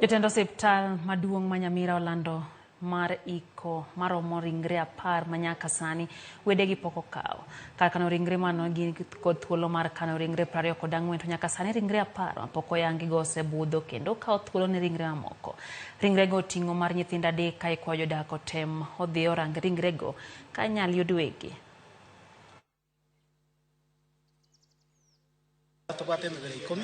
Jatend osiptal maduong' ma Nyamira olando mar iko maromo ringre 10 ma nyaka sani wedegi pok okawo. Kar kano ringre mano gin kod thuolo mar kano ringre 24 to nyaka sani ringre 10 mapok oyangigo osebudho kendo kawo thuolo ne ringre mamoko. Ringrego oting'o mar nyithindo 3 ka ikwayo jodak otem odhi orang ringrego ka inyal yud wegi. Tobwate emebere ikomi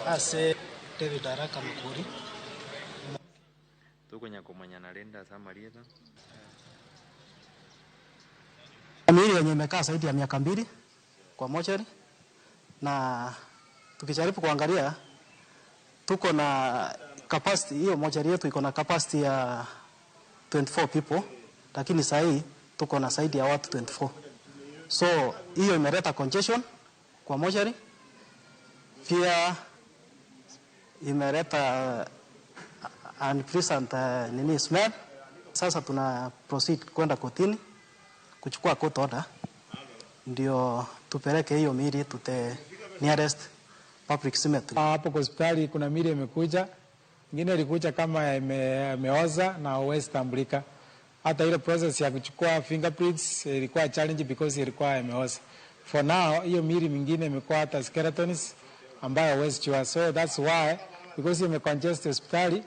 ase David Araka Makori. Tokonya komanyana rende ase amarieta. Miili yenye imekaa zaidi ya miaka 2 kwa mochari, na tukijaribu kuangalia tuko na capacity hiyo mochari yetu iko na capacity ya 24 people, lakini saa hii tuko na zaidi ya watu 24. So hiyo imeleta congestion kwa mochari, pia imeleta unpleasant nini smell. Sasa tuna proceed kwenda kotini kuchukua court order ndio tupeleke hiyo miili to the nearest public cemetery. Hapo kwa hospitali kuna miili imekuja, ingine ilikuja kama imeoza na huwezi tambulika. Hata ile process ya kuchukua fingerprints ilikuwa challenge because ilikuwa imeoza. For now hiyo miili mingine imekuwa hata skeletons ambayo huwezi jua. So that's why, because imecongest hospitali,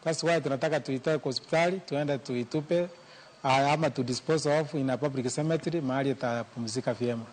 that's why tunataka tuitoe kwa hospitali tuende tuitupe ama tu dispose of in a public cemetery mahali itapumzika vyema.